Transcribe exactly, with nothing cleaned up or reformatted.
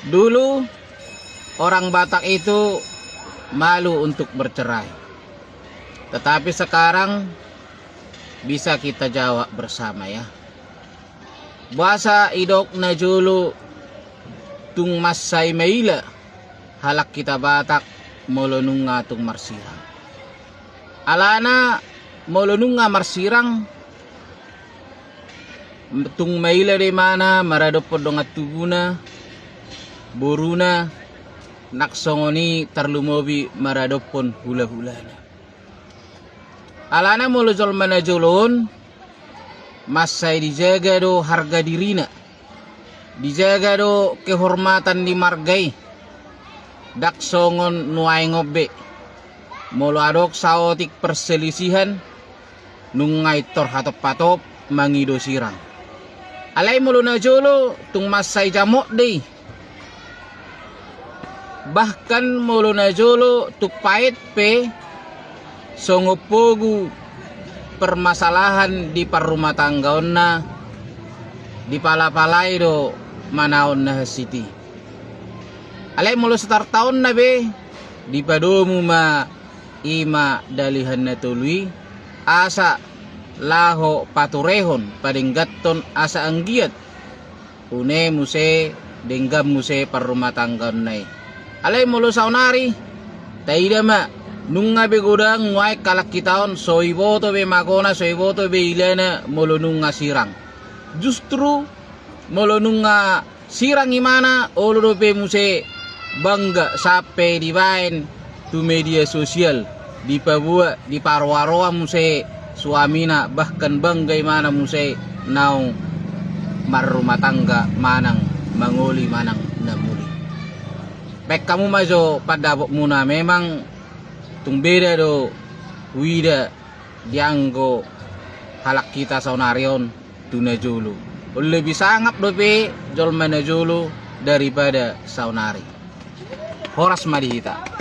Dulu orang Batak itu malu untuk bercerai. Tetapi sekarang bisa kita jawab bersama, ya. Boasa didok na jolo tung mansai maila halak hita Batak molo nunga tung marsirang. Alana molo nunga marsirang, tung maila do imana maradophon dongan tubuna, boruna, nang songon i tarlumobi maradophon hulahulana. Alana molo jolma na jolo on, mansai dijaga do harga dirina, dijaga do kehormatan di marga i. Ndang songon nuaeng on be. Molo adong saotik perselisihan, nunga pintor hatophatop mangido sirang. Alai molo na jolo tung mansai jamot do i. Bahkan molo na jolo tung paet pe, songon pogu permasalahan di parrumatanggaonna, dipalapalai do manaon na hansit i. Alai molo satartaonna be, dipadomu ma i ma dalihan na tolu i, asa laho paturehon, padengganhon asa anggiat une muse, denggan muse parrumatanggaonna i. Alai molo saonari, taida ma, nunga be godang nuaeng halak hita on, so iboto be magona, so iboto be ilana molo nunga sirang. Justru molo nunga sirang imana, olo dope muse bangga sampe dibaen tu media sosial, dipaboa, diparoaroa muse suamina, bahkan bangga imana muse naung marrumatangga manang mangoli manang na muli. Baen hamu ma jo pandapotmuna, memang tung beda do huida dianggo halak hita saonari on tu na jolo. Lebih sangap dope jolma na jolo daripada saonari. Horas ma di hita.